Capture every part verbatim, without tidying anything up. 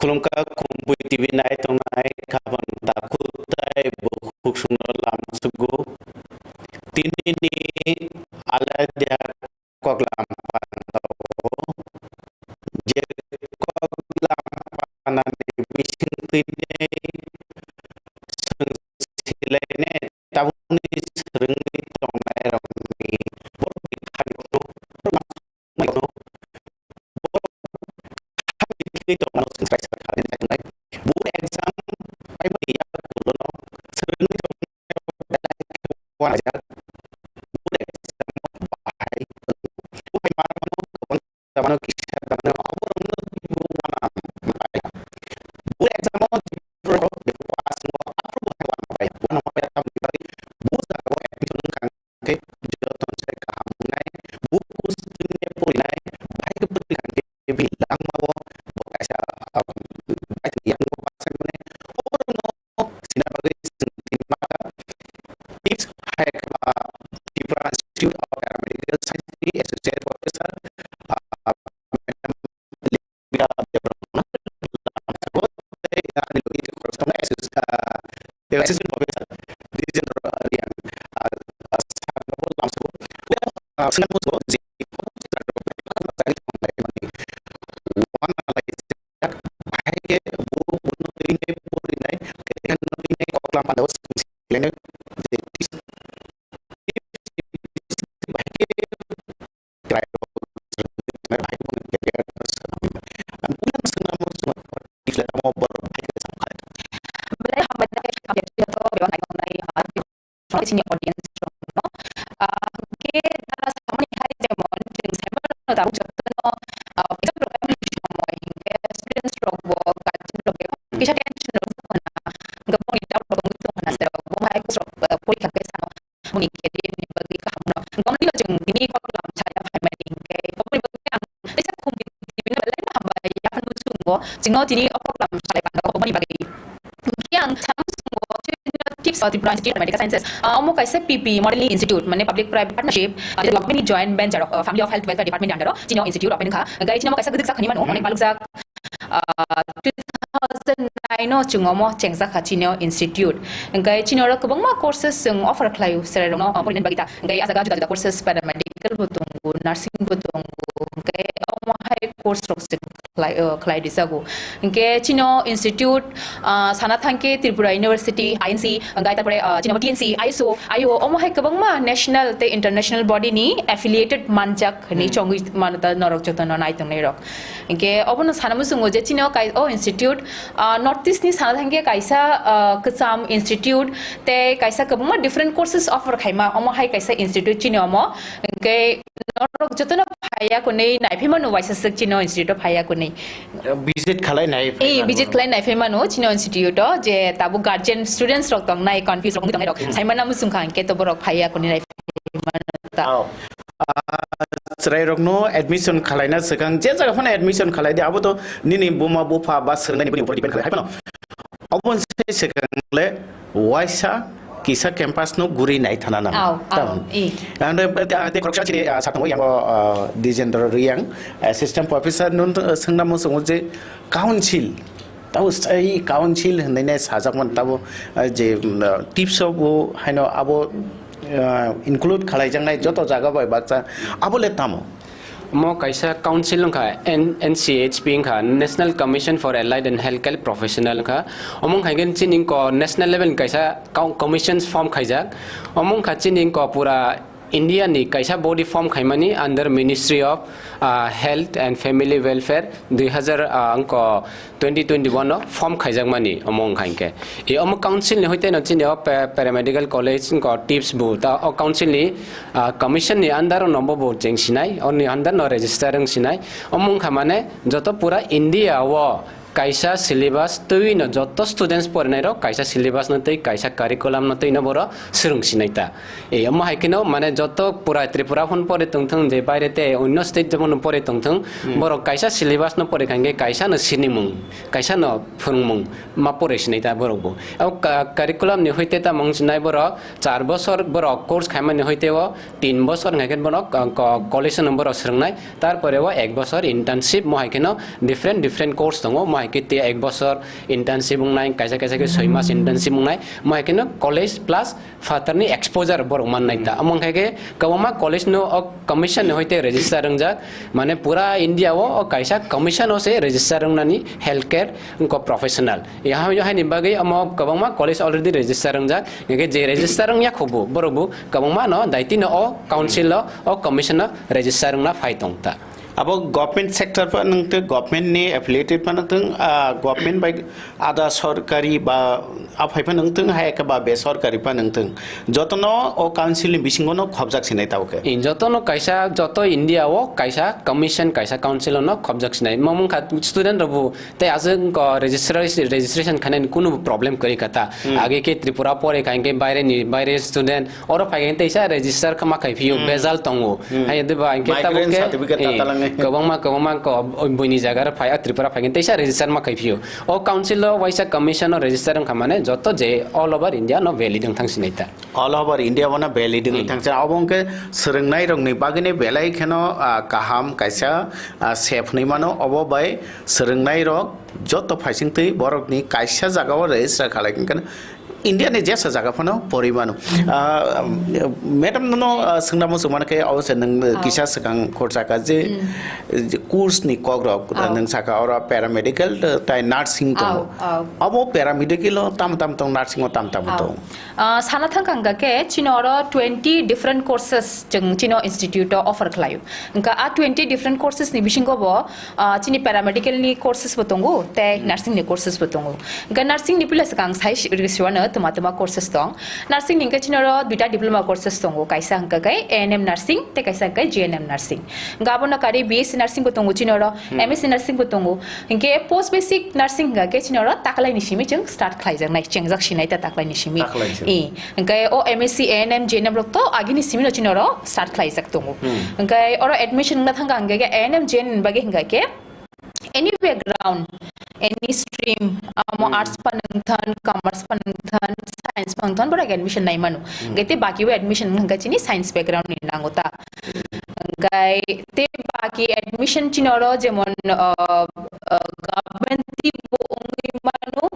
Khulumkha Kumbui T V nai tongnai khabang takhuk tei bukhuk songno lamsugo. Tinini aladia koklam pandao je koklam panani bising twi nei swngsilene tabukni swrwngwi tongnairokni borokni khairokno borokni tongmano swngchar kha hwnwi saimannai. Bo exam paimani yagulono swrwngwi tongnairok belai khe uanajak. Bo exam bahai bo hai manmano kwbang tamano kisa tamano oborokno bo uanambai. Bo exam-o borok pass wngwi aphuru bo hai uanambai. Uanambai tamni bagwi bo jagao admission wngkha. Khe joto se kaham wngnai, buku swngya porinai, bahai khe pwrwngkha khe bini langmao bo kaisa, ah, baithang yakung bo bachaimani. Oborokno sina bagwi chwng tini ma kha tips hai khe ba Tripura Institute of Paramedical Science ni associate professor, ah, Assistant Professor Dijon Riang, ah, ah, sabo lamsao, ah, swnamsao je bahai khe bo bono twi nai porinai, tei nai koklam pandao swnglai nai je Belai hambai khe hamya siyako bebak naitongnai, ah, sini audience rokno. Ah, hwnkhe dara samani hai jemon chwng saimano tabuk jotono, ah, exam rok kaimani somoi hwnkhe students rok bo guardian rok bo kisa tension rok wngwi tongkha na, hwnkhe bongni doubt rok wngwi tongkha na, serok bo hai course rok, ah, porikha khe sano. Boni career ni bagwi kaham no. Gomni no chwng tini koklam salai phaimani hwnkhe, oboni bagwi ang teisa khum tini no belai no hambai, yaphang no chwng bo chwngno tini o koklam salai pano oboni bagwi. Hwnkhe ang samo chwng bo chwngno tips o Tripura Institute of Medical Sciences, ah, omo kaisa P P Modeling Institute, mane Public Private Partnership, ah, development ni joint venture, ah, Family of Health Welfare Department ni under o chini o institute open wngkha. Hwnkhe chini omo kaisa gwdwk sa khani mano, onek balukjak Ah, two thousand nine o chwng omo chengjakha chini o institute. Hwnkhe chini oro kwbangma courses chwng offer khlaio chwrairokno, ah, porinani bagwi ta. Hwnkhe ah jaga juda juda courses, paramedical bo tongo, nursing bo tongo, hwnkhe omo hai course rok chwng khlai, ah, khlai rijago. Hwnkhe chini o institute, ah, sana thangkhe Tripura University, I N C, hwnkhe tarpore, ah, chini omo T N C, I S O, I O, omo hai kwbangma national tei international body ni affiliated manjak hinwi chongwi mano ta norok jotono nai tongnairok. Hwnkhe obono sana muchungo je chini o kai-, o institute, ah, North East ni sana thangkhe kaisa, ah, kwcham institute tei kaisa kwbangma different courses offer khaima, omo hai kaisa institute chini omo. Hwnkhe norok jotono phaiya kwnwi naiphaimano waisa swk chini o institute o phaiya kwnwi. Visit khalai nai Eh, visit khlai nai phaimano chini o institute o je tabuk guardian students rok tongnai, confuse rok wngwi tongnai rok. Saimana muchungkha hwnkhe to borok phaiya kwnwi nai phaimano ta. Oh. Ah, chwrairokno admission khalaina swkang, je jaga phano admission khalai di, abo to nini buma bupha ba swrwngnaini bini upor depend khalai hai phano. Oboni se swkang le waisa kisa campus no guri nai thana nang. Au, au, Tamo. I. Ande, ande, ande, khoroksa chini, ah, satungo yango, ah, Dijendra Riyang, assistant professor nun, ah, swngna muchungo je council. Tabo sai council hinwi nai sajakmani tabo, ah, je, mm, ah, tips o bo haino abo, ah, include khalaijaknai joto jaga bai baksa abo le tamo? Omo kaisa council wngkha N-, N C H P wngkha, National Commission for Allied and Healthcare Professional wngkha. Omo wngkha hwnkhe chini wngkha national level ni kaisa co-, commissions form khaijak. Omo wngkha chini wngkha pura India ni kaisa body form khaimani under Ministry of, ah, Health and Family Welfare dui hazar, ah, wngkha twenty twenty-one o form khaijakmani omo wngkha hinkhe. E omo council ni hoite no chini o pa-, paramedical college wngkha tips bo ta o council ni, ah, commission ni under no bo bo cheng sinai, oni under no register wng sinai. Omo wngkha mane joto pura India o kaisa syllabus twi no joto students porinai rok kaisa syllabus no twi kaisa curriculum no twi no boro swrwng sinai ta. E, omo hai kheno, mane, joto pura Tripura phano pori tongthung, je baire tei onno state jemon pori tongthung, Hmm. borok kaisa syllabus no pori kha hingke kaisa no sinimung, kaisa no phwrwngmung ma pori sinai ta borok bo. O ka-, curriculum ni hoite ta mung sinai borok char bosor borok course khaimani hoite o tin bosor hingke borok, ah, ko-, college no borok swrwngnai, tarpore o ek bosor internship mo hai kheno different, different course tongo, mo hai khe te ek bosor internship wngnai, kaisa kaisa khe soi mas internship wngnai, mo hai kheno college plus phatarni exposure borok mannai ta. Omo wngkha khe kwbangma college no o commission ni hoite register wngjak, mane pura India o, o kaisa commission o se register wngnani healthcare wngkha professional. Ya, ha, haini bagwi omo kwbangma college already register wngjak, hingkhe je register wngya khubu, borok bo kwbangma no daitino o council o, o commission o register wngna phai tong ta. Abo government sector pha nangtwng, government ni affiliated pha nangtwng, ah, government bai ada sorkari ba aphai pha nangtwng, hai khe ba besorkari pha nangtwng, jotono o council ni bisingo no khobjak sinai tao khe. In jotono kaisa, joto India o kaisa commission, kaisa council no khobjak sinai. Mamung kha student rok bo tei aswk ko registration, registration khainani kunu problem kwrwi kha ta. Hmm. Age khe Tripura pore kha, hingkhe baire ni, baire student oro phai khe teisa register kha ma khai phio, hmm, bejal tongo. Hmm. Hai de ba hingkhe tabuk migrant khe, certificate eh, ta talangnai. Kwbangma, kwbangma ko buini jaga ro phai, a Tripura phai khe teisa register ma khai phio. O council o waisa commission o register wngkha mane joto je all over India no valid wng thang sinai ta. All over India o no valid wngwi, hmm, thang sinai. Obo hingkhe swrwngnai rok ni bagwi ni belai kheno, ah, kaham kaisa, ah, safe hwnwi mano. Obo bai swrwngnai rok joto phaisingtwi borokni kaisa jagao register khalai, hingkhe India ni jesa jaga phano pori mano. Ah, madam, nono, ah, swngna muchung mankhe, abo se nwng, ah, kisa swkang khorsa kha je, hmm, je course ni kok rok, ah, nwng saka oro paramedical tai nursing tongo. Ah, ah. Abo paramedical o tam tam tong, nursing o tam tam, ah, tong. Ah, sana thang kha hingkha khe chini oro twenty different courses chwng chini institute o offer khlaio. Hingkha a twenty different courses ni bisingo bo, ah, chini paramedical ni courses bo tongo, tei, hmm, nursing ni courses bo tongo. Hingkha nursing ni pila swkang sai si-, rwsiwano twma twma courses tong. Nursing ni hingkha chini oro duita diploma courses tongo, kaisa hingkha khe A N M nursing, tei kaisa hingkha khe G N M nursing. Hingkha abono kari B S C nursing bo tongo chini oro, hmm, M S C nursing bo tongo. Hingkhe post basic nursing hingkha khe chini oro taklaini simi chwng start khlaijaknai, chengjak sinai ta taklaini simi. Taklaini simi. I, hingkhe o M S C, A N M, G N M rok to agini simi no chini oro start khlaijak tongo. Hmm. Hingkhe oro admission wngna thangkha hingkha khe A N M, G N M ni bagwi hingkha khe any background, any stream, amo, hmm, arts pha nungthan, commerce pha nungthan, science pha nungthan, borok admission nai mano. Hmm. Hingkhe tei baki o admission wngkha chini science background ni nango ta. Hingkhe tei baki admission chini oro jemon, uh, uh, government ni bo wngwi mano,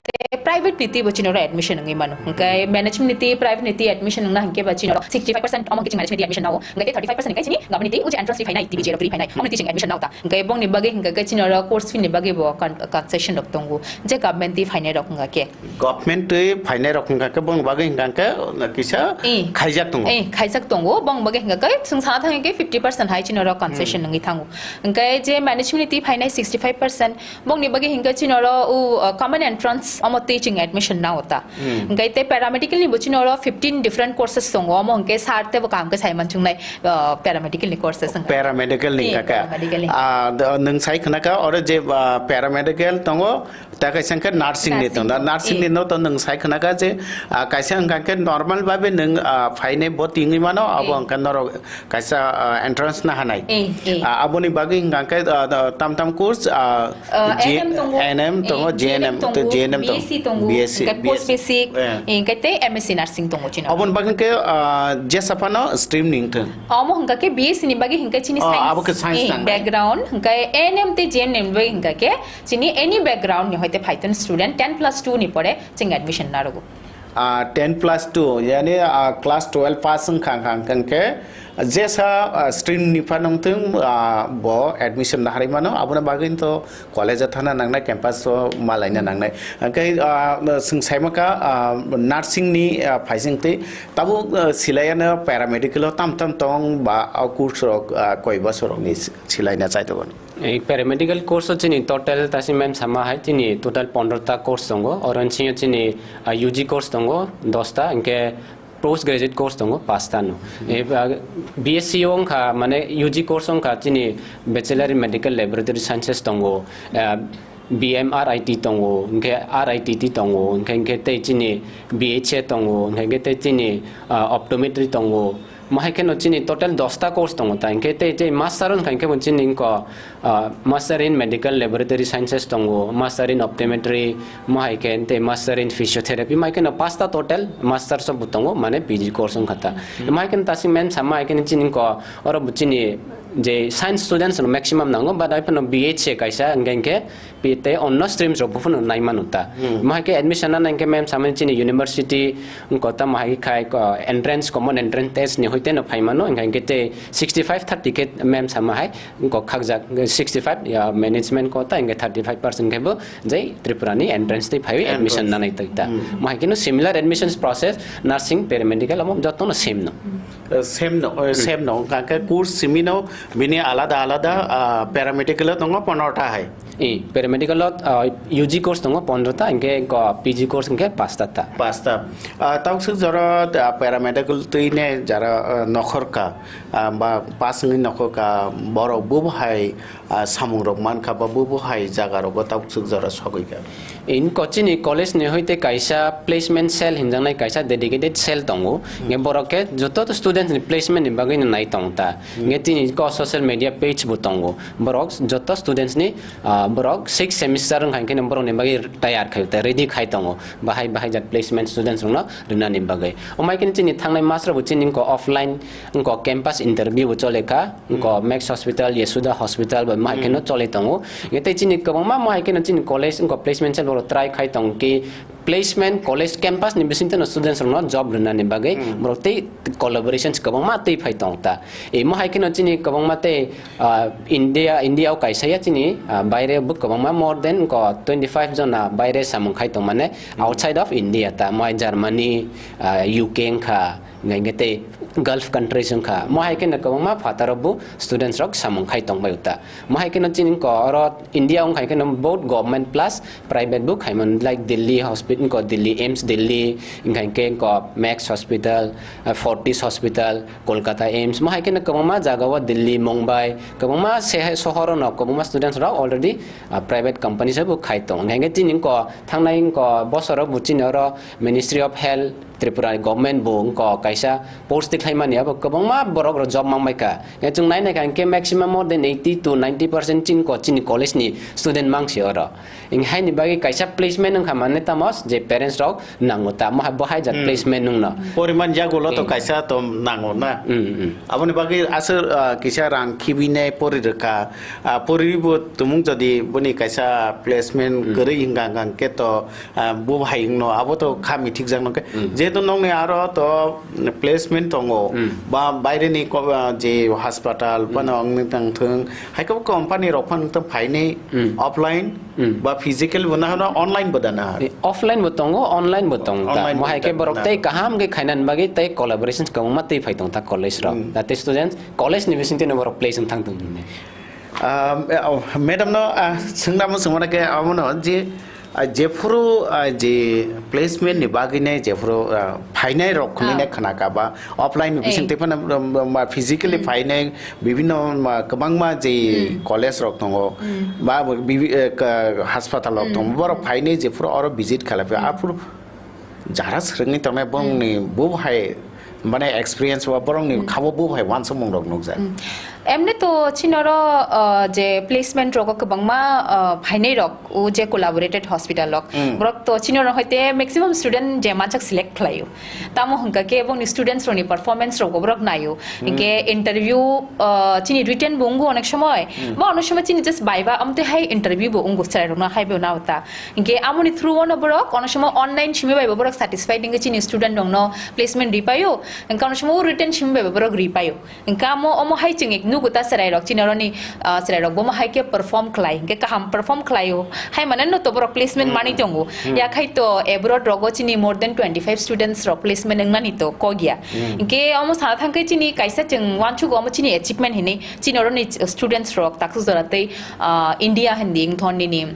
tei private ni twi bo chini oro admission wngwi mano. Hingkhe management ni twi, private ni twi admission wngna hingkhe ba chini oro sixty five percent omo khe chini management ni twi admission nao. Hingkhe tei thirty five percent hingkhe chini government ni twi, o je entrance twi phainai, T B J rok twi phainai, omo ni twi chini admission nao ta. Hingkhe bongni bagwi hingkha khe chini oro course fee ni bagwi bo con-, concession rok tongo, je government twi phainai rok. Government twi phainai rok hingkha khe bongni bagwi hingkha khe kisa, eh, khaijak tongo. Eh, khaijak tongo, bongni bagwi hingkha khe chwng sana thangwi khe fifty percent hai chini oro concession, hmm, wngwi thango. Hingkhe je management ni twi phainai sixty five percent, bongni bagwi hingkhe chini oro o, uh, common entrance omo twi chwng admission nao ta. Hmm. Hingkhe tei paramedical ni bo chini oro fifteen different courses tongo, omo hingkhe sir tei bo kaham khe sai manchuknai, uh, paramedical ni courses wngkha. Paramedical ni, eh, hingkha khe. Paramedical ni. Ah, do-, nwng sai khna kha oro je, ah, paramedical tongo, ta kaisa hingkhe nursing ni tongo. Nursing ni, eh. Nursing ni no to nwng sai khna kha je, ah, kaisa hingkha khe normal babe nwng, ah, phainai bo tingwi mano, abo, eh, hingkha norok kaisa, ah, entrance na hanai. Eh, eh. Ah, aboni bagwi hingkha khe, ah, da-, tam tam course, ah, ah, A N M tongo, A N M tongo, eh, G N M tongo, G N M tongo, B S C tongo, B S C, hingkhe post basic, eh, hingkhe tei M S C nursing tongo chini. Aboni bagwi hingkhe, ah, jesa phano stream ni wngthwng. Omo hingkha khe B S C ni bagwi hingkha chini, oh, science, abo khe science, eh, nangnai, background, hingkha A N M tei G N M ni bagwi hingkha khe chini any background ni hoite phaithon student ten plus two ni pore chwng admission narogo. Ah, ten plus two, yani, ah, class twelve pass wngkha, wngkha, wngkha khe jesa, ah, stream ni phano wngthwng, ah, bo admission naharwi mano, aboni bagwi to college o thana nangnai, campus o malaina nangnai. Hingkhe, ah, chwng saima kha, ah, nursing ni, ah, phaising twi tabuk, ah, silaiya no paramedical o tam tam tong ba, ah, course rok, ah, koi bosor rok ni silaina chai tongo. Ei paramedical course o chini total tasi mem sama hai chini total pondro ta course tongo. Oro ni simi o chini, ah, U G course tongo dos ta, hingkhe post graduate course tongo pas ta no. Hmm. E, ah, B S C o wngkha, mane U G course wngkha chini Bachelor in Medical Laboratory Sciences tongo, ah, B M R I T tongo, hingkhe R I T T tongo, hingkhe, hingkhe tei chini B H A tongo, hingkhe, hingkhe tei chini, ah, optometry tongo. Mo hai kheno chini total dos ta course tongo ta, hingkhe tei, tei master wngkha, hingkhe bo chini wngkha, ah, Master in Medical Laboratory Sciences tongo, Master in Optometry, mo hai khe tei Master in Physiotherapy, mo hai kheno pas ta total masters o bo tongo, mane P G course wngkha ta. Hmm. Mo hai kheno tasing mem sama hai kheno chini wngkha, oro bo chini je science students no maximum nango, but ai phano B H A kaisa, hingke hingke pi-, tei onno streams rok bo phano nai mano ta. Hmm. Mo hai khe admission nana hingke ma'am samani chini university, wngko tamo hai khai ko entrance, common entrance test ni hoite no phai mano, hingke hingke tei sixty five thirty khe ma'am sama hai wngko khakjak, sixty five ya management kota, hingke thirty five percent khe bo jai Tripura ni entrance tei phaiwi admission Entrance. nanai tei ta. Hmm. Mo hai khe no similar admissions process, nursing, paramedical, amo joto no same no. Eh, same no, eh, Hmm. same no. Hingke course simi no, bini alada alada, ah, paramedical o tongo pondro ta hai. I, paramedical o, ah, U G course tongo pondro ta, hingke ko P G course hingke pasta ta. Pasta. Ah, tausuk jora, ah, paramedical twi ne jara, ah, nokhor ka, ah, ba pass wngwi nokhor ka, borok bo hai, ah, samung rok man kha, ba bo hai jaga rogo tausuk jora sogwi kha. In ko chini college ni hoite kaisa placement cell hinjaknai kaisa dedicated cell tongo. Hmm. Nge borok khe joto students ni placement ni bagwi no nai tong ta. Hmm. Nge chini ko social media page bo tongo. Borok joto students ni, ah, borok six semester wngkha hingke borok ni bagwi tayar khai ta, ready khai tongo. Bahai bahai jat placement students rok no rina ni bagwi. Omai khe chini thangnai mas rok bo chini ko offline ko campus interview bo chole kha. Ko Hmm. Max Hospital, Yasuda Hospital bai mo hai kheno Hmm. choli tongo. Nge tei chini kwbangma mo hai kheno chini college wngkha placement cell borok try khai tongo ki placement college campus ni bising teno students rokno job rwnani bagwi Hmm. borok tei collaborations kwbangma tei phai tong ta. E mo hai kheno chini kwbangma tei, ah, India, India o kaisa ya chini, ah, baire bo kwbangma more than ko twenty five jona baire samung khai tong mane Hmm. outside of India ta mo hai Germany, ah, U K wngkha. Hingke tei Gulf countries wngkha. Mo hai kheno kwbangma phataro bo students rok samung khai tongbai ta. Mo hai kheno chini ko oro India wngkha kheno both government plus private bo khaimani, like Delhi hospital, ko Delhi AIIMS Delhi, hingkha hingke ko Max Hospital, ah, Fortis Hospital, Kolkata AIIMS. Mo hai kheno kwbangma jaga o Delhi, Mumbai, kwbangma se-, sohor no kwbangma students rok already, ah, private companies bo khai tongo. Hingkha hingke chini ko thangnai ko bosoro bo chini oro Ministry of Health, Tripura government bo wngkha kaisa post tikhlaimani, abo kwbangma borok rok job mangbai kha. Nge chwng nai nai kha hingke maximum more than eighty to ninety percent chini ko-, chini college ni student mangsi oro. Wng haini bagwi kaisa placement wngkha mane tamo je parents rok nango ta, mo hai bo hai jat Hmm. placement wngno. Poriman yagulo to Hmm. kaisa to nango na. Hmm, hmm. Aboni bagwi aswk, ah, kisa rang khibinai pori rwkha. Ah, pori bo tumung jodi boni kaisa placement Hmm. kwrwi hingka hingka khe to ah, bo hai wngno, abo to kha mithikjak no khe. Mm. Jehetu nokni aro to placement tongo, Mm. ba baire ni ko-, ah, je hospital, Mm. phano wngwi tang thung, hai khe bo company rok phano tang phainai Mm. offline Mm. ba physical bo na hano online bo da na. Eh, offline bo tongo, online bo tongo ta. Online Mo bo hai khe da borok na. Tei kaham khe khainani bagwi tei collaborations kwbangma tei phai tong ta college rok. Mm. Jate students college ni bising twi no borok place wng thang tong. Ah, eh, oh, madam no, ah, swngna mo swngmana khe amo no je, ah, jephuru, ah, je placement ni bagwi nai jephuru, ah, phainai rok khwnwi nai Ah. khna ka ba offline ni bising Eh. twi phano, um, um, ma physically Hmm. phainai bibhinno ma kwbangma je Hmm. college rok tongo Hmm. ba bibi-, eh, ka-, hospital rok Hmm. tongo, borok phainai jephuru oro visit khalai phi Hmm. aphuru jara swrwngwi tongnai borokni Hmm. bo hai mane experience ba borokni Hmm. khabo bo hai uansukmung rok nukjak. Hmm. Emni to chini oro, uh, je placement rogo kwbangma, uh, phainai rok o je collaborated hospital rok. Hmm. Borok to chini oro hoite maximum student je machak select khlaio. Tamo hwnkha khe bongni students rokni performance rogo borok naio. Hmm. Hinkhe interview, uh, chini written bo wngo onek somoi. Hmm. Ba onek somoi chini just viva amtwi hai interview bo wngo chwrai rokno hai bo nao ta. Hinkhe amoni through ono borok, ono somo online simi bai bo borok satisfied hinkhe chini student rokno placement ripaio, hinkhe ono somo written simi bai bo borok ripaio. Hinkhe amo, omo hai chwng ek nugo ta chwrai rok, chini oroni, ah, chwrai rok bo omo hai khe perform khlai, hinkhe kaham perform khlaio. Hai mane no to borok placement Hmm. manwi tongo. Hmm. Ya khai to abroad rogo chini more than twenty five students rok placement wngnani to kok ya. Hmm. Hinkhe omo sana thangkhe chini kaisa chwng uansukgo omo chini achievement hinwi, chini oroni students rok takhuk jora tei, ah, India hindi wngthon nini.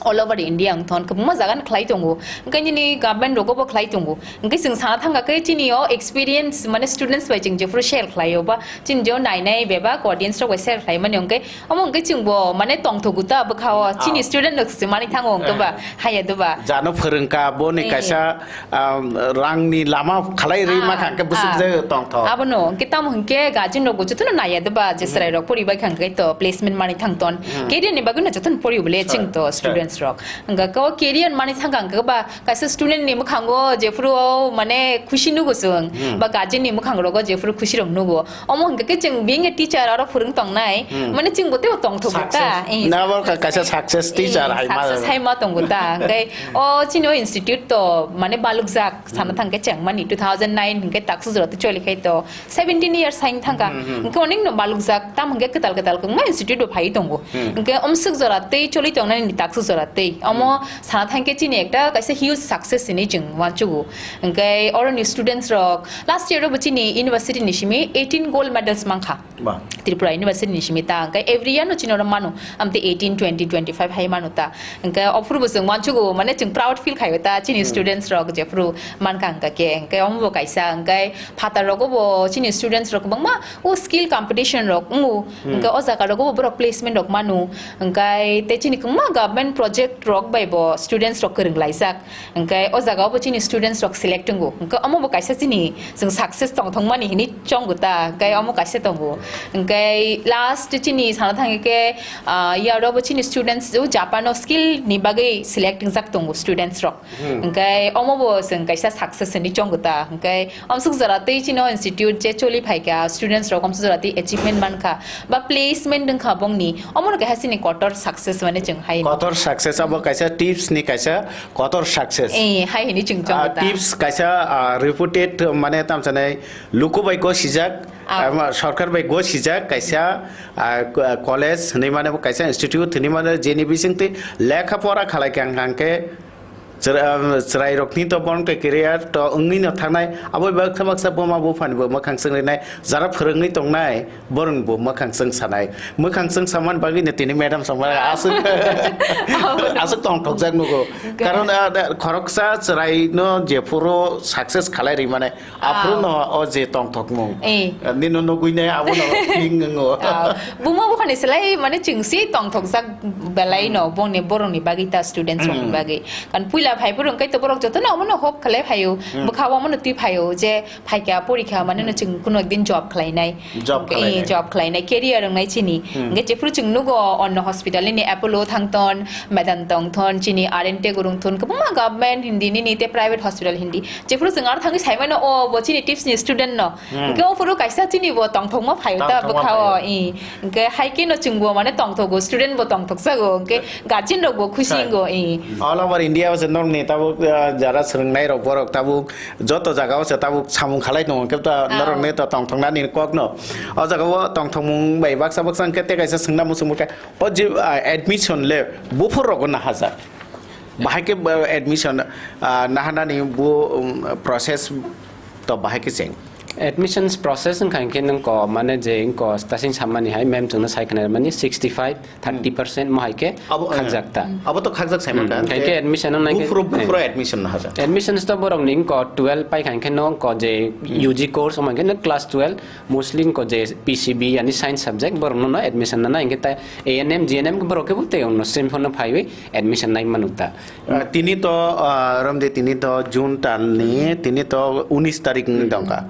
All over India wngthon kwbangma jaga no khlai tongo, hwnkhe nini government rogo bo khlai tongo, hwnkhe chwng sana thangkha khe chini o experience mane students bai chwng jephuru share khlaio ba chini je nainai bebak audience rok bai share khlai mani hwnkhe omo hwnkhe chwng bo mane tongthogo ta bwkha o chini Ah. student rok se mani thango hwnkhe ba Eh. haya do ba. Jano phwrwngkha boni Eh. kaisa um, rangni lama khalai rwi Ah, ma kha, hwnkhe bwswk ah. je tongthok. Abono, hwnkhe tamo hwnkhe guardian rok bo jotono naiya de ba, je Hmm. chwrai rok pori bai kha, hwnkhe to placement manwi thang ton. Hmm. Career ni bagwi no jotono pori bole Sir, chwng to sir. Students. rok. Hwnkha khe o career mani thangkha hwnkha ba kaisa student ni mwkhango jephuru o mane khushi nugo chwng, Hmm. ba guardian ni mwkhang rogo jephuru khusi rok nugo. Omo hwnkha khe chwng being a teacher aro phwrwng tongnai, Hmm. mane chwng bo teibo tongthogo ta. Success. Eh, Nabo success. Kaisa success teacher Eh, hai ma. Success hai ma tongo ta. Hwnkhe o chini o institute to mane balukjak sana Hmm. thangkhe chengmani two thousand nine hwnkhe taksa jora to choli khai to. Seventeen years hai thangkha. Hmm, hmm. Hwnkhe onek no balukjak, tam hwnkhe kwtal kwtal kwbangma institute bo phai tongo. Hmm. Hwnkhe omswk jora tei choli tongnani taksa jora tei. Omo Hmm. sana thangkhe chini ekta kaisa huge success hinwi chwng uanchugo. Hwnkhe oroni students rok last year bo chini university ni simi eighteen gold medals mankha. Ba. Tripura University ni simi ta, hwnkhe every year no chini oro manu, amte eighteen, twenty, twenty-five hai manu ta. Hwnkhe ophuru bo chwng uanchugo, mane chwng proud feel khaio ta, chini Hmm. students rok jephuru mankha hwnkha khe. Hwnkhe omo bo kaisa, hwnkhe phatar rogo bo chini students rok kwbangma o skill competition rok wngo. Hmm. Hwnkhe o jaga rogo bo borok placement rok manu. Hwnkhe tei chini kwbangma government project rok bai bo students rok kwrwng laijak. Hwnkhe o jaga o bo chini students rok select wngo. Hwnkhe omo bo kaisa chini chwng success tongthokmani hinwi chongo ta. Hwnkhe omo kaisa tongo. Hwnkhe last chini sana thangkhe, ah, year o bo chini students o Japan o skill ni bagwi select wngjak tongo students rok. Hmm. Hwnkhe omo bo chwng kaisa success hinwi chongo ta. Hwnkhe omswk jora tei chini o institute je choli phaikha, students rok omswk jora tei achievement mankha, ba placement wngkha bongni, omono kaisa chini kotor success mane chwng hai. Kotor success abo kaisa tips ni kaisa kotor success. Eh, hai hinwi chwng Ah, chongo ta. Tips kaisa, ah, reputed mane tamsanai luku bai gosijak, Ah. ama sorkar bai gosijak kaisa, ah, ko-, college hinwi mane bo kaisa institute hinwi mane jeni bisingtwi lekha pora khalai kang kang khe Chwra-, chwrairokni to bono khe career to wngwi no thangnai, abo baksa baksa buma buphani bo mwkhang chwng rinai, jara phwrwngwi tongnai, borokni bo mwkhang chwng sanai. Mwkhang chwng samani bagwi no tini madam samani aswk, aswk tongthokjak nugo. Karon, ah, da, khoroksa chwraino jephuru success khalai rimani, Aphuru Ah. no o je tongthokmung. Eh. Nino nugui nai abo no feeling wngo. Ah. Buma buphani selai mane chwng si tongthokjak belai no Hmm. bongni borokni bagwi ta students rokni Hmm. bagwi. Kan puila phai phuru hwnkhe to borok jotono omono hok khlai phaio. Hmm. Bwkha omono twi phaio je phaikha porikha mane no chwng kuno ekdin job khlainai. Job Eh, khlainai. Job khlainai, career wngnai chini. Hmm. Hwnkhe jephuru chwng nugo onno hospital ni Apollo thangton, Medanta wngthon, chini R N T gurung thon, kwbangma government hindi nini tei private hospital hindi. Jephuru chwng aro thangwi saimano, o bo chini tips ni student no. Hmm. Hwnkhe o phuru kaisa chini bo tongthokma phaio ta Tongthokma bwkha o, phaio. I. Hwnkhe hai khe no chwng bo mane tongthogo, student bo tongthokjago, hwnkhe guardian rok bo khusi Sai. Wngo, i. All over India o se norok ni tabuk, ah, jara swrwngnai rok borok tabuk joto jaga o se tabuk samung khalai tongo, hwnkhe ta Ah. norok ni ta tongthoknani kok no. O jaga o tongthokmung bai baksa baksa hwnkhe tei kaisa swngna muchung bwkha. O je, ah, admission le buphur rogo nahajak. Bahai khe, ah, admission, ah, nahanani bo, um, process to bahai khe cheng. Admissions process wngkha hwnkhe nwng ko mane je wngko tasing sammani hai ma'am chwngno sai khna mani sixty five, thirty percent mo hai khe Abo, eh, khakjak ta. Abo to khakjak sai Hmm, mankha. Hwnkhe admission wng nai khe, Buphuru, eh, buphuru admission nahajak. Admissions to borok ni wngko twelve paikha hwnkhe no wngko je Hmm. U G course wngkha hwnkhe no class twelve. Mostly wngkha je P C B yani science subject borok no admission nana hwnkhe ta A N M, G N M borok khe bo tei wngno stream phano phaiwi admission nai manu ta. Ah, tini to, ah, romde tini to June tal ni, tini to unis tarik ni tongkha.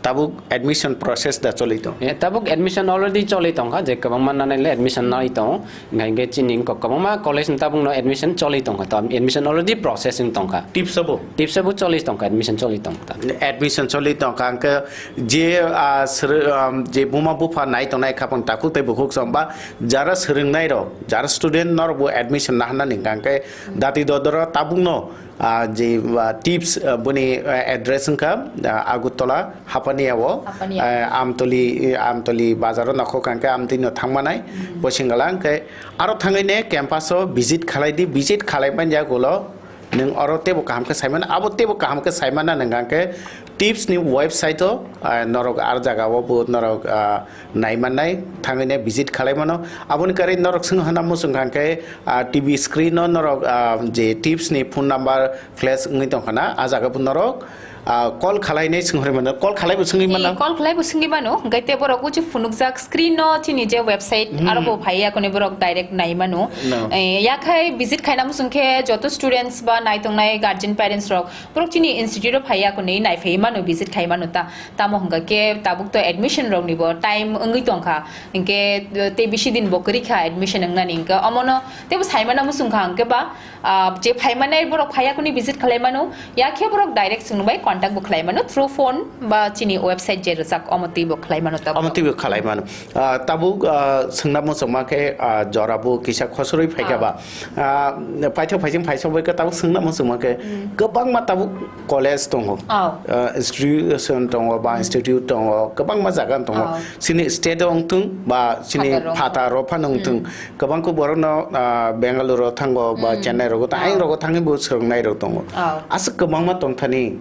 Tabuk admission process da choli tong. Eh, tabuk admission already choli tongkha, je kwbangma nanai le admission nai tongo. Hingke chini wngkha kwbangma college ni tabuk no admission choli tongkha, to admission already processing tongkha. Tipsa bo? Tipsa bo choli tongkha, admission choli tongkha. Admission choli tongkha, hingke je, ah, sere-, um, je buma bupha nai tongnai khapang takhuk tei bukhuk song ba jara swrwngnai rok, jara student norok bo admission nahana ni hingka hingke dati dodoro tabuk no, ah, je, ah, tips, ah, boni, ah, address wngkha, ah, Agartala, Hapania o, Hapania. Eh, Amtoli, eh, Amtoli bazar o nokhok hingke Amtoli no thangmanai, Hmm. Poisingala hingke aro thangwi ne campus o visit khalai di, visit khalai man ya gulo, nwng oro tebo kaham khe saimano, abo tebo kaham khe saimana nwng hingke tips ni website o, eh, norok ar jaga o bo norok, ah, nai mannai, thangwi ne visit khalai mano. Aboni karwi norok swng hana muchung hingke, ah, T V screen o norok, ah, je tips ni phone number flash wngwi tongkha na, ah jaga bo norok, Ah, call khalainai swng hori mano, call khalai bo swngwi mano. Call khalai bo swngwi mano, hwnkhe te borok uchi phunukjak screen no chini je website, hmm, aro bo phai yakoni borok direct nai mano. No. Eh, yakhai visit khaina muchung khe joto students ba naitongnai guardian parents rok borok chini institute o phai yakoni nai phai mano, visit khai mano ta. Tamo hwnkha khe tabuk to admission rok ni bo time wngwi tongkha, hwnkhe, eh, tei bisi din bo kwrwi kha admission wngnani, hwnkhe omono teibo sai mana muchung kha, hwnkhe ba ah, je phaimanai borok phaiya kuni visit khalai mano, ya khe borok direct chwng bai contact bo khalai mano through phone ba chini website je rwjak omo twi bo khalai mano tabuk. Omo twi bo khalai mano. Ah, tabuk, ah, swngna muchungma khe, ah, jora bo kisa khosorwi phaikha ba. Ah, paithak phaising phaisok bai khe tabuk swngna muchungma khe kwbangma tabuk college tongo. Oh. Ah, institution tongo ba institute tongo, kwbangma jaga tongo. Oh. Chini state o wngthung ba chini phataro phano wngthung. Kwbang khe borokno, ah, Bengaluru o thango ba Chennai rogo ta, ayang rogo thangwi bo swrwngnai rok tongo. Oh. Aswk kwbangma tongthani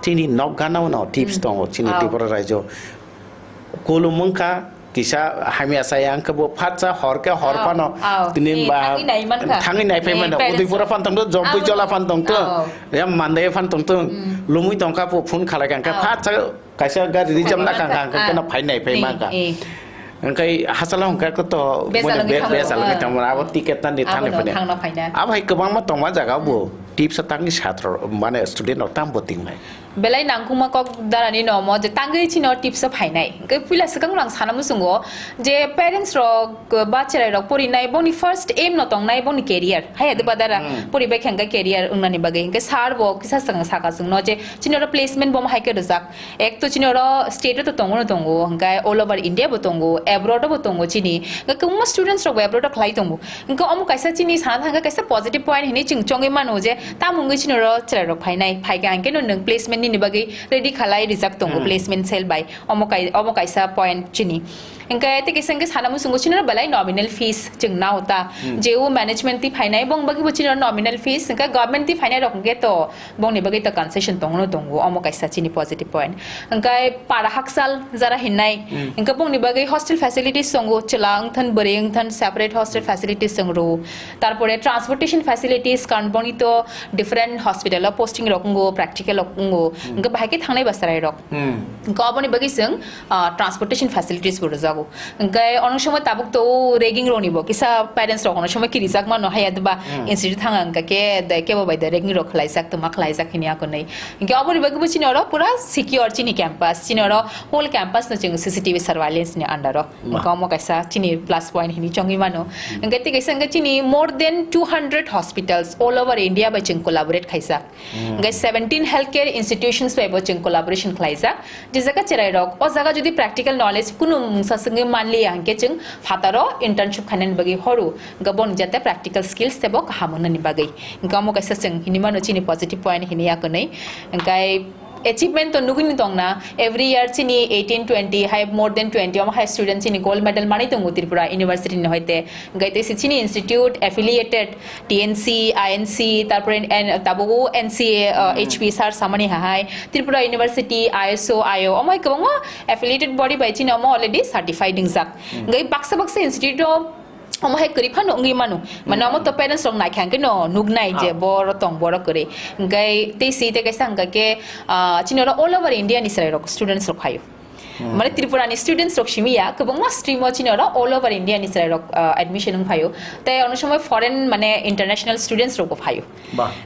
chini nok gana-o no tips tongo chini Tripura rajyo. Kolom wngkha kisa hamya saya wngkhe bo phatsa hor khe hor phano tini ba thangwi naiphai mano. Udaipura phan tongtho, Jampui Jola phan tongtho, ya Mandai phan tongtho, lumwi tongkha bo phone khalai kha hwnkhe phatsa kaisa gari reserve na kha, kha, kha, kha, kha, khe no phai nai phai ma kha. Hwnkhe hachalo hwnkhe khe to besa lagi thango. Besa lagi thango, abo ticket tan di thani phai. Abo hai kwbangma tongma jaga bo. Tips tangni satro, mane student rok tam bo tingnai. Belai nangkukma kok darani no omo je tangwi chino tips o phainai. Hwnkhe puila swkang lang sana muchungo je parents rok, ba cherai rok porinai boni first aim no tongnai boni career. Hai adwba dara poribai khe hwnkhe career wngnani bagwi. Hwnkhe sir bo kisa swkang saka chwngno je chini oro placement bo hai khe rwjak. Ek to chini oro state o to tongo no tongo, hwnkhe all over India bo tongo, abroad o bo tongo chini. Hwnkhe kwbangma students rok bo abroad o khlai tongo. Hwnkhe omo kaisa chini sana thangkhe kaisa positive point hinwi chwng chongwi mano je tamo wngwi chini oro cherai rok phainai. Phaikha hwnkhe no nwng placement nini bagwi ready khalai rijak tongo, placement cell bai. Omo kai-, omo kaisa point chini. Hwnkhe tei kaisa hwnkhe sana muchungo chini oro belai nominal fees chwng nao ta. Je o management twi phainai bong bagwi bo chini oro nominal fees, hwnkhe government twi phainai rok hwnkhe to bongni bagwi to concession tongno tongo, omo kaisa chini positive point. Hwnkhe para hakchal jara hinnai, hwnkhe bongni bagwi hostel facilities tongo, chwla wngthon, bwrwi wngthon, separate hostel facilities chwng rwo. Tarpore transportation facilities, karon boni to different hospital o posting rok wngo, practical rok wngo, hwnkhe bahai khe thangnai ba chwrai rok. Hwnkhe oboni bagwi chwng, ah, transportation facilities bo rwjago. Hwnkhe ono somoi tabuk to ragging rokni bo kisa parents rok ono somoi kirijak mano, haya deba institute thanga hwnkha khe de kebo bai de ragging rok khlaijak, tongma khlaijak hini akonwi. Hwnkhe oboni bagwi bo chini oro pura secure chini campus, chini oro whole campus no chwng C C T V surveillance ni under o. Hwnkhe omo kaisa chini plus point hini chongwi mano. Hwnkhe tei kaisa hwnkhe chini more than two hundred hospitals all over India bai chwng collaborate khaijak. Hwnkhe seventeen healthcare institutions bai bo chwng collaboration khlaijak. Je jaga cherai rok, o jaga jodi practical knowledge kunu mungsa swngwi manliya hwnkhe chwng phataro internship khainani bagwi horo. Hwnkhe boni jate practical skills tebo kaham wngnani bagwi. Hwnkhe omo kaisa chwng hinwi mano chini positive point hinwi yakwnwi. Hwnkhe achievement to nugwi tongna, every year chini eighteen twenty hai more than twenty omo hai student chini gold medal manwi tongo Tripura University ni hoite. Hwnkhe tei se chini institute affiliated T N C, I N C, tarpore N-, tabuk o N C A, uh, H P sir samani hahai, Tripura University, I S O, I O, omo hai kwbangma affiliated body bai chini omo already certified wngjak. Hwnkhe baksa baksa institute o omo hai kwrwi phano wngwi mano. Mane omo to parents rok naikha hwnkhe no nuknai je boro tong, boro kwrwi. Hwnkhe tei se tei kaisa hwnkha khe, ah, chini oro all over India ni chwrai rok, students rok phaio. Mane Tripura ni students rok simi ya, kwbangma stream o chini oro all over India ni chwrai rok, ah, admission wng phaio. Tei ono somoi foreign mane international students rok bo phaio.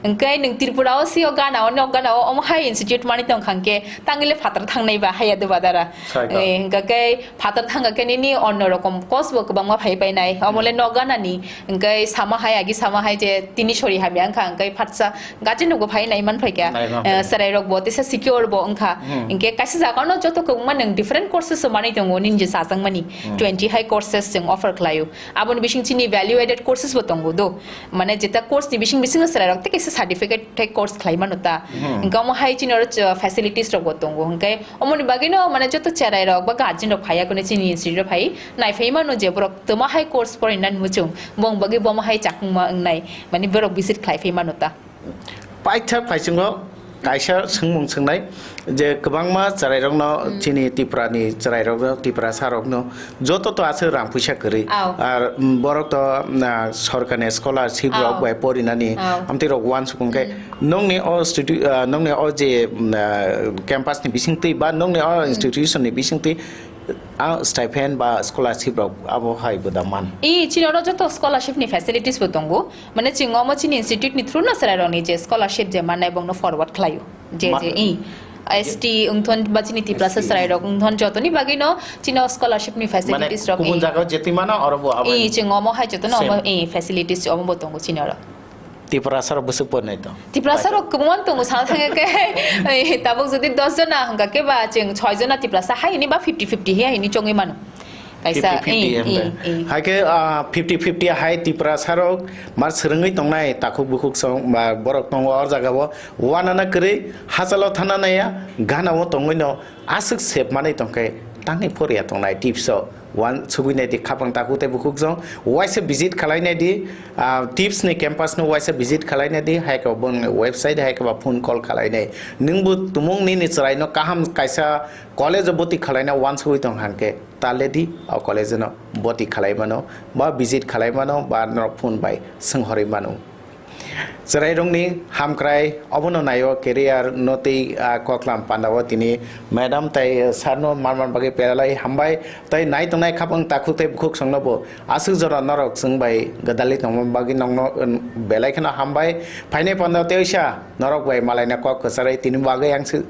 Hwnkhe nwng Tripura o si o gana o, nok gana o, omo hai institute mani tong kha hwnkhe tangile phatar thangnai ba haya deba dara. Eh, hwnkhe phatar thangkha khe nini onno rokom cost bo kwbangma phai painai. Omo le nok gana ni, hwnkhe sama hai, agi sama hai je tini sori hamya wngkha, hwnkhe phatsa Gajin rokbo phai nai man phaikha. Nai man phaikha. Eh, chwrai rokbo teisa secure bo wngkha. Hwnkhe kaisa jagano joto kwbangma nwng different courses o manwi tongo, nini je chajakmani. Twenty hai courses chwng offer khlaio. Aboni bising chini value added courses bo tongo do. Mane jeta course ni bising bisingo chwrai rok tei kaisa certificate tei course khlai mano ta. Hwnkhe omo hai chini oro ch-, facilities rokbo tongo. Hwnkhe omoni bagwino mane joto chwrai rok ba guardian rok phaiya kune chini institute o phai nai phai mano je borok twma hai course porinani muchung. Bong bagwi bomo hai chakungma wngnai. Mane borok visit khlai phai mano ta. Paithak phaisingo Kaisa swngmung swngnai je kwbangma chwrairokno, chini Tripurani chwrairokno, Tiprasarokno joto to aswk rang puisa kwrwi. Ao. Ar, mm, borok to, na, sorkarni scholarship rok Ao. bai porinani Ao. amtwi rok uansukung khe nongni o studio, ah, nongni o je, mm, ah, campus ni bisingtwi ba nongni o institution ni bisingtwi a stipend ba scholarship rok abo hai bo da man. I chini oro joto scholarship ni facilities bo tongo. Mane chwng omo chini institute ni through no chwrairokni je scholarship je mannai bongno forward khlaio. Je, Ma- je, i, S T wngthon ba chini Tiprasa S T. Chwrairok wngthon jotoni bagwino chini o scholarship ni Mane facilities rok, kubun i. Jagao jetwi mano oro bo abo I, ni chwng omo hai jotono omo, same. I, facilities omo bo tongo chini oro. Tiprasa rok bwswk pornai to? Tiprasa rok kwbangma tongo, sana thangya khe, i, tabuk jodi dos jona hwnkha khe ba chwng soi jona Tiprasa hai hini ba fifty fifty hai hini chongwi mano. Kaisa, fifty fifty i, hembe. I, i. Hai khe, ah, fifty fifty hai Tiprasa rok mar swrwngwi tongnai takhuk bukhuk song ba borok tongo o jaga o. Wanana kwrwi hachalo thana naiya, gana o tongwi no aswk sep manwi tongkhe tangni poriya tongnai tips o. Wan sugwi nai di khapang takhuk tei bukhuk jong waisa visit khalai nai di, ah, tips ni campus no waisa visit khalai nai di, hai khe boni website hai khe ba phone call khalai nai. Nwng bo tumung nini chwrai no kaham kaisa college o boti khalai na wansugwi tong hang khe. Taledi o college no boti khalai mano, ba visit khalai mano, ba norok phone bai swnghorwi mano. Chwrairokni hamkrai obono naio career no tei, ah, koklam pandao tini madam tai sir no manman bagwi belai hambai tei nai tongnai khapang takhuk tei bukhuk songno bo aswk jora norok chwng bai gwdalwi tongma bagwi nokno, um, belai kheno hambai phainai pandao tei oisa norok bai malaina kok kwcharwi tini bagwi ang sw-,